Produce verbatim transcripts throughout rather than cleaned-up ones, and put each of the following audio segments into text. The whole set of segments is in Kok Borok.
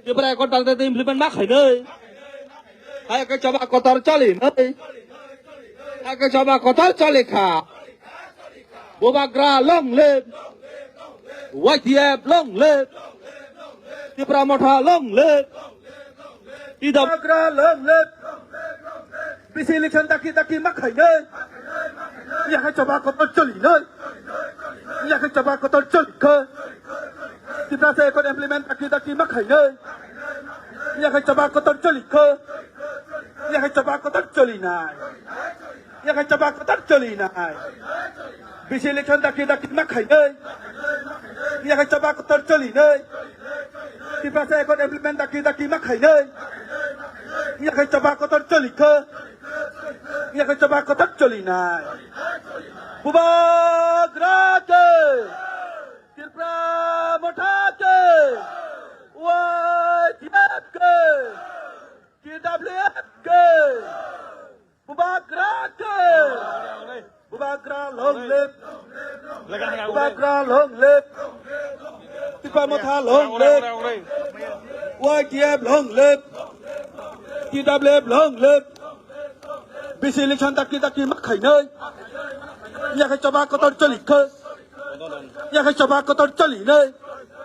Tipra Accord dal te implement ma khainai. Hai ke choba kotor choli nai. Hai ke choba kotor choli kha. Bubagra long live. Y T F long live. Tipra Motha long live. Ida Bubagra long live. B C election daki daki ma khainai. Yakhai choba kotor choli nai. Yakhai choba kotor choli kha. Tiprasa Accord implement daki daki ma khainai. Yakhai choba kotor choli kha. Yakhai choba kotor choli nai. Yakhai choba kotor choli nai. B C election daki daki ma khainai. Yakhai choba kotor choli nai. Tiprasa Accord implement daki daki ma khainai. Yakhai choba kotor choli kha. Yakhai choba kotor choli nai. Bubagra ke. Tipra Motha ke. Y T F ke. T W F ke. Bubagra ke. Bubagra long live. Bubagra long live. Tipra Motha long live. Y T F long live. T W F long live. B C election daki daki ma khainai. Yakhai choba kotor choli kha. Yakhai choba kotor choli nai.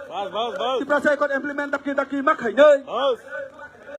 Bas, bas, bas. Tiprasa Accord implement daki daki ma khainai. Bas.